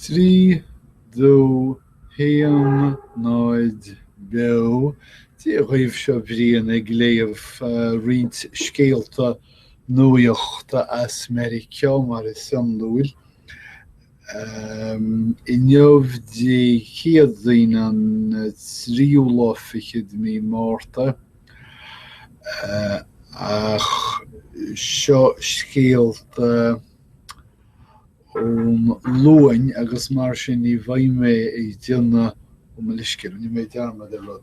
3, 2, 1, 0, Beo! Dia dhaoibh, seo Brian ag léamh roinnt scéalta nuachta as Meiriceá, mar is iondúil. Inniu Dé Céadaoin an tríú lá fichead de mí Márta, ach seo scéalta ón Luain agus mar sin ní bheidh mé ag déanamh, ó mo leithscéal, rinne mé dearmad ar rud.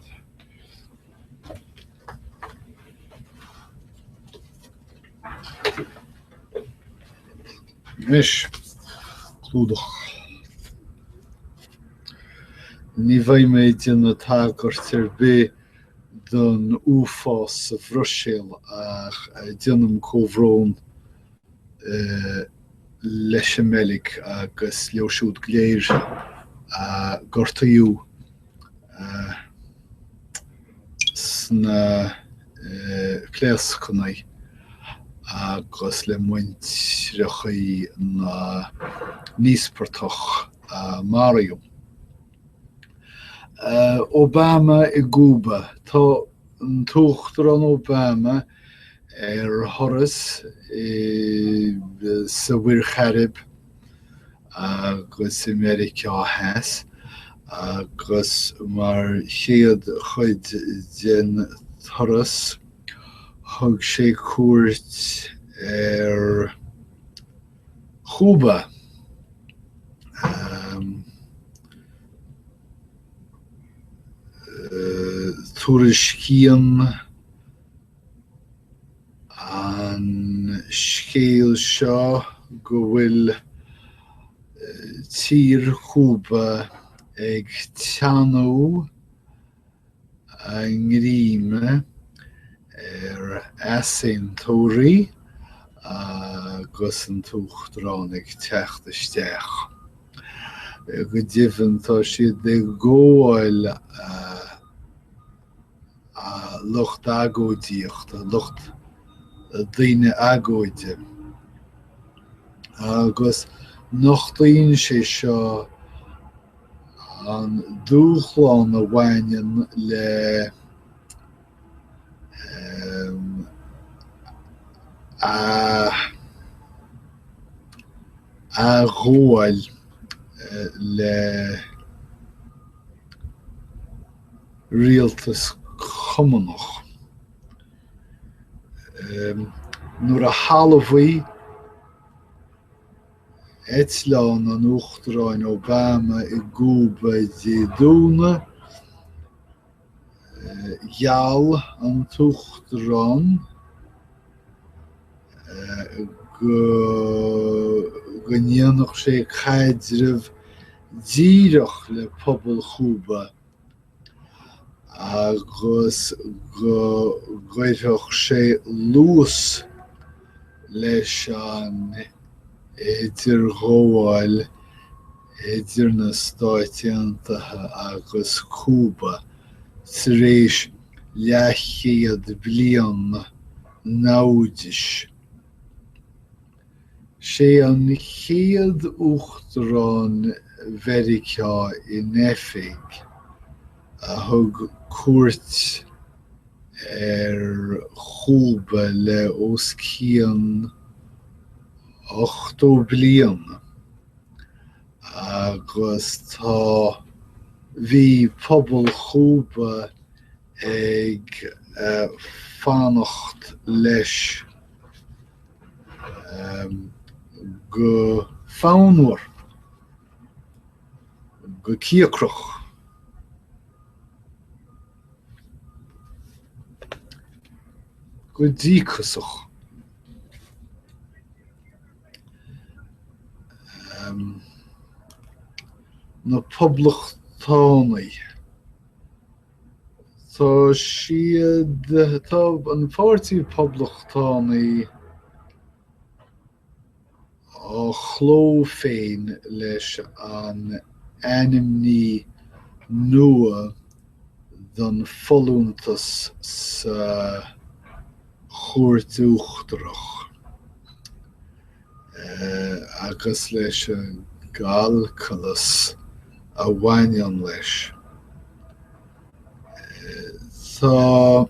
Anois, clúdach. Ní bheidh mé ag déanamh tagairt ar bith don uafás sa Bhruiséil ach déanaim comhbhrón leis an mBeilg agus leo siúd go léir a gortaíodh sna pléascanna agus le muintreacha na n-íospartach a maraíodh. Obama i gCúba. Tá an tUachtarán Obama ar thuras sa Mhuir Chairib agus i Meiriceá Theas agus mar chéad chuid den turas thug sé cuairt ar Chúba. Tuairiscíonn an scéal seo go bhfuil tír Chúba ag teannadh a ngreime ar easaontóirí agus an tUachtarán ag teacht isteach. Go deimhin, tá siad ag gabháil a lucht agóidíochta, lucht daoine agóide, agus nochtaíonn sé seo an dúshlán a bhaineann le athghabháil le rialtas cumannach. Nuair a thalmhaigh Eitleán an Uachtaráin Obama i gCúba Dé Domhnaigh, gheall an tUachtarán go go ndéanfadh sé caidreamh díreach le pobal Chúba agus go gcuirfeadh sé luas leis an idirghabháil idir na Stáit Aontaithe agus Cúba tar éis leathchéad bliain naimhdis. Sé an chéad Uachtarán Mheiriceá in oifig a thug cuairt ar Chúba le os cionn 80 bliain agus tá bhí pobal Chúba ag fanacht leis go fonnmhar, go cíocrach. Go díocasach. Na Poblachtánaigh. Tá siad, tá an Páirtí Poblachtánaí á chló féin leis an ainmní nua don folúntas sa Chúirt Uachtarach agus leis an. gcalcalas a bhaineann leis. Tá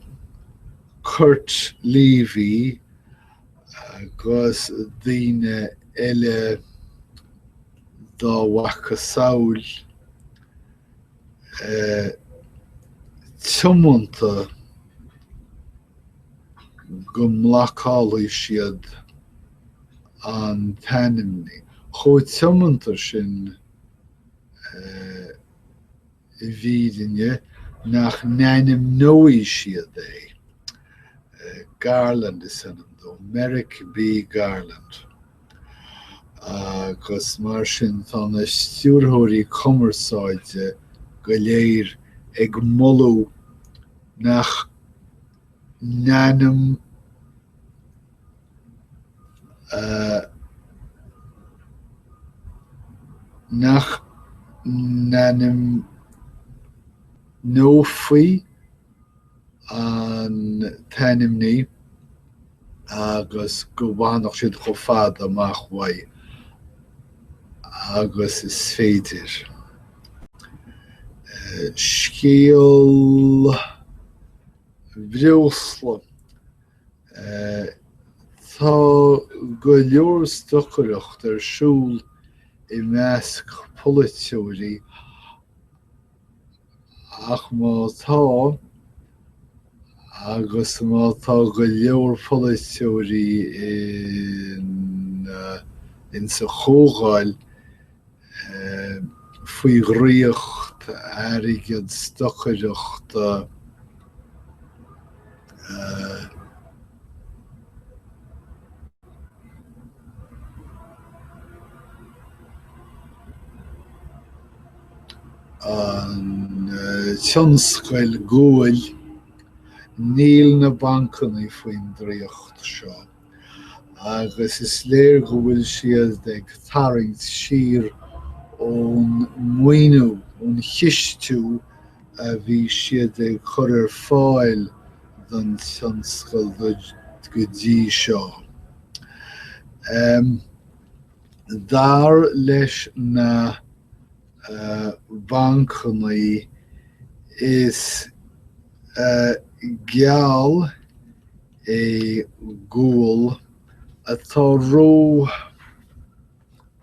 Kurt Levy agus daoine eile dá mhacasamhail tiomanta go mblocálfaidh siad an t-ainmní. Chomh tiomanta sin i bhfírinne nach n-ainmneoidh siad é. Garland is ainm dó, Merrick B. Garland. Agus mar sin tá na stiúrthóirí cumarsáide go léir ag moladh nach n-ainm nach n-ainmneofaí an t-ainmní agus go bhfanfadh siad chomh fada amach uaidh agus is féidir. Scéal breosla. Tá go leor stocaireacht ar siúl i measc polaiteoirí ach má tá, agus má tá go leor polaiteoirí insa Chomhdháil, faoi dhraíocht airgead stocaireachta an tionscail guail, níl na bancanna faoin draíocht seo. agus is léir go bhfuil siad ag tarraingt siar ón maoiniú, ón chistiú a bhí siad ag cur ar fáil don tionscal go dtí seo. Dar leis na bancanna, is geall é gual atá ró,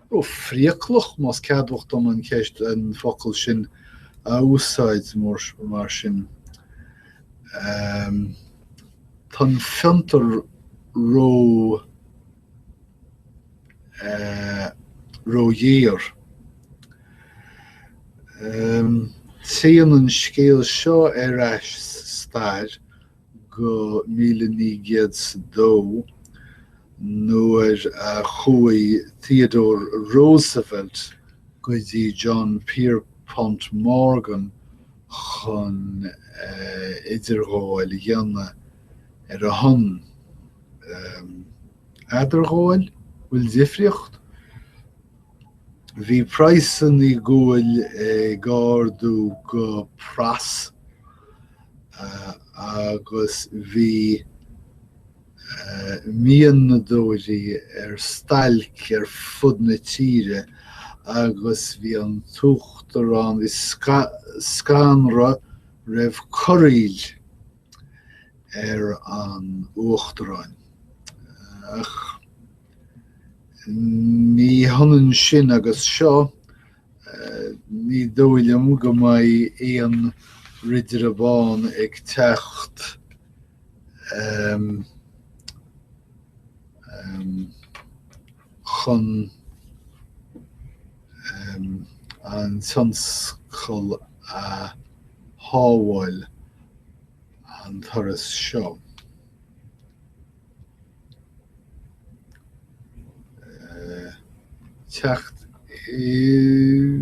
ró-phriaclach, más ceadmhach dom an cheist, an focal sin a úsáid mar sin. Tá an fiontar ró, róghéar. Téann an scéal seo ar ais sa stair go 1902 nuair a chuaigh Theodore Roosevelt go dtí John Pierpont Morgan chun idirghabháil a dhéanamh ar a shon. Eadarghabháil? Bhfuil difríocht? Bhí praghsanna guail ag ardú go pras agus bhí mianadóirí ar stailc ar fud na tíre agus bhí an t-uachtarán, bhí scanradh roimh corraíl ar an uachtarán. Ach ní hionann sin agus seo. Ní dóigh liom go mbeidh aon Ridire Bán ag teacht chun an tionscal a shábháil an turas seo. Teacht i.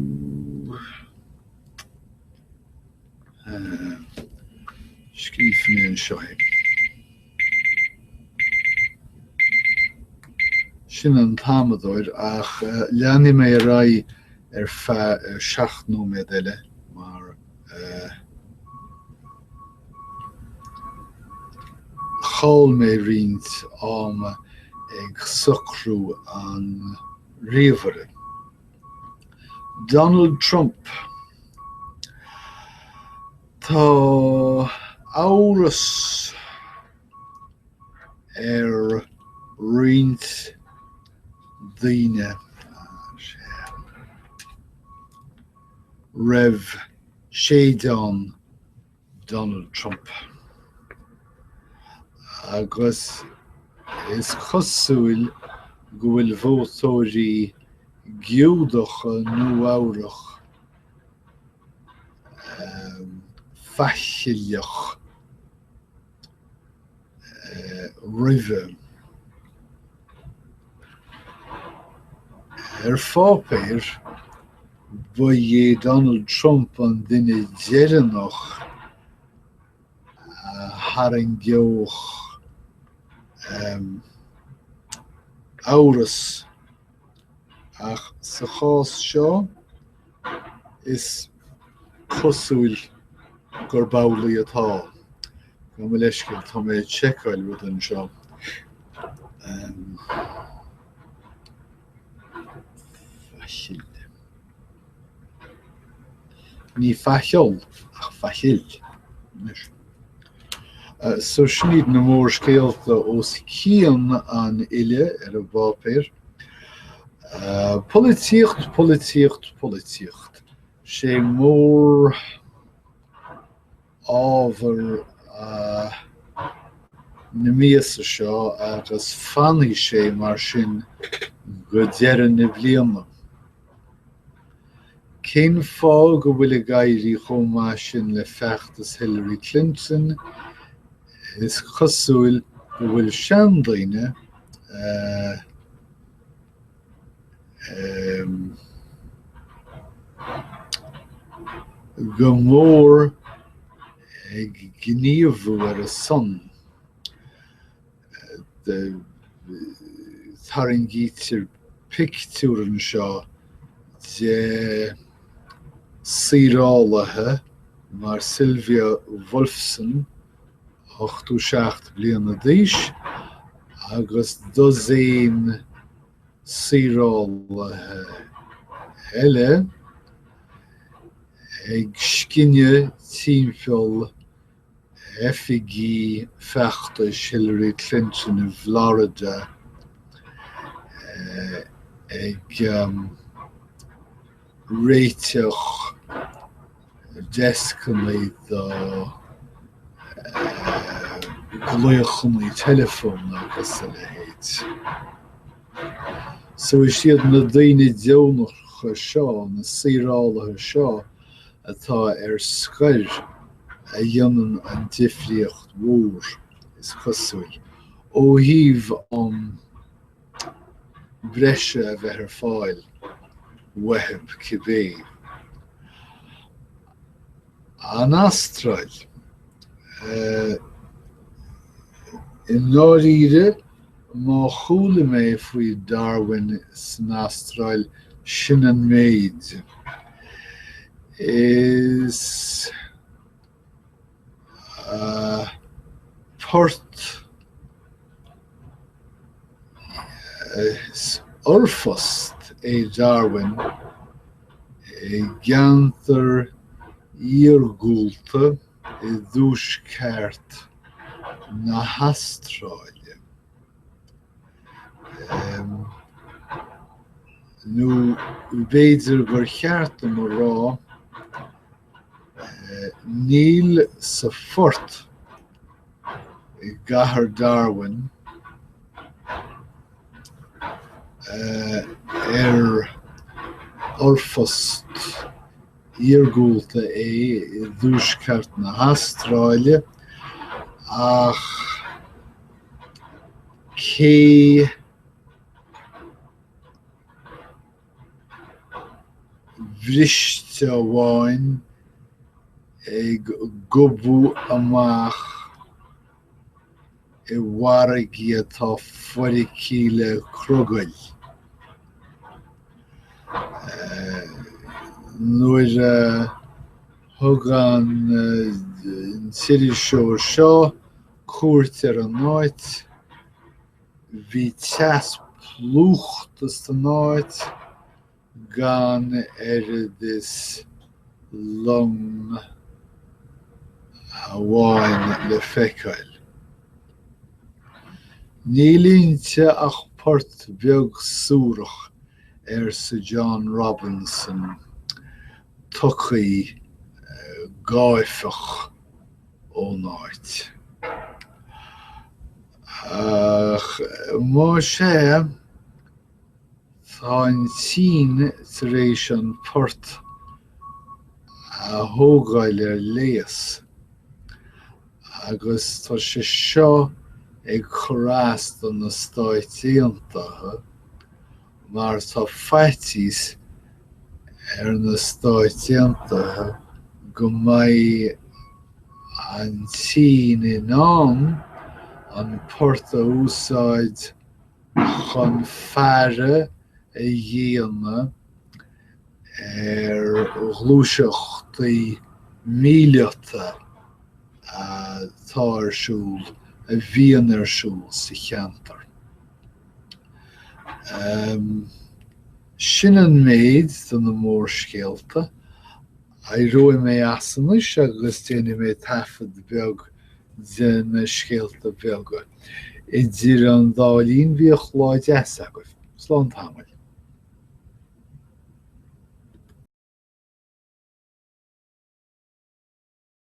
Scríobfaidh mé anseo é. Sin an t-amadóir, ach leanfaidh mé ar aghaidh ar feadh 7 nóiméad eile mar. Chaill mé roinnt ama ag socrú an ríomhaire. Donald Trump. Tá amhras ar roinnt daoine roimh séideán Donald Trump agus is cosúil go bhfuil vótóirí Giúdacha Nua-Eabhrac faichilleach roimhe. Ar pháipéar, ba é Donald Trump an duine deireanach a tharraingeodh amhras ach sa chás seo is cosúil gurb amhlaidh atá. Gabh mo leithscéal, tá mé ag seiceáil rud anseo. Faichill. Ní faicheall ach faichill. Anois. So sin iad na mórscéalta os cionn an uile ar an bpáipéar. Polaitíocht, polaitíocht, polaitíocht. Sé mór ábhar na míosa seo agus fanfaidh sé mar sin go deireadh na bliana. Cén fáth go bhfuil ag éirí chomh maith sin le feachtas Hillary Clinton? Is cosúil go bhfuil seandaoine go mór ag gníomhú ar a son. Tarraingítear pictiúr anseo de saorálaithe mar Sylvia Wolfson, 87 bliana d'aois, agus dosaen saorálaithe eile ag scinneadh timpeall oifigí feachtais Hillary Clinton i bhFlorida ag réiteach deascanna do ghlaochanna teileafóin agus a leithéid. So is iad na daoine deonacha seo, na saorálaithe seo atá ar scor a dhéanann an difríocht mhór, is cosúil, ó thaobh am breise a bheith ar fáil uathu cibé. An Astráil. I ndáiríre, má chuala mé faoi Darwin san Astráil, sin an méid. Is port, is urphost é Darwin i gceantar iargúlta i dtuaisceart na hAstráile. Nó b'fhéidir gur cheart dom a rá, Níl sa phort i gcathair Darwin ar urphost iargúlta é i dtuaisceart na hAstráile ach cé bhriste amháin ag gobadh amach i bhfarraigí atá foircithe le crogaill. Nuair a thug an t-iriseoir seo cuairt ar an áit, Bhí teas plúchta san áit. Gan oiread is long amháin le feiceáil. Níl inti ach port beag suarach, arsa John Robinson, tugtha gáifeach ón áit. Ach más ea, Tá an tSín tar éis an port a thógáil ar léas agus tá sé seo ag cur as do na Stáit Aontaithe mar tá faitíos ar na Stáit Aontaithe go mbeidh an tSín in ann an port a úsáid chun faire a dhéanamh ar ghluaiseachtaí míleata atá ar siúl, a bhíonn ar siúl sa cheantar. Sin an méid de na mórscéalta. Éireoidh mé as anois agus déanfaidh mé taifead beag de na scéalta beaga. Idir an dá linn, bíodh lá deas agaibh. Slán tamaill.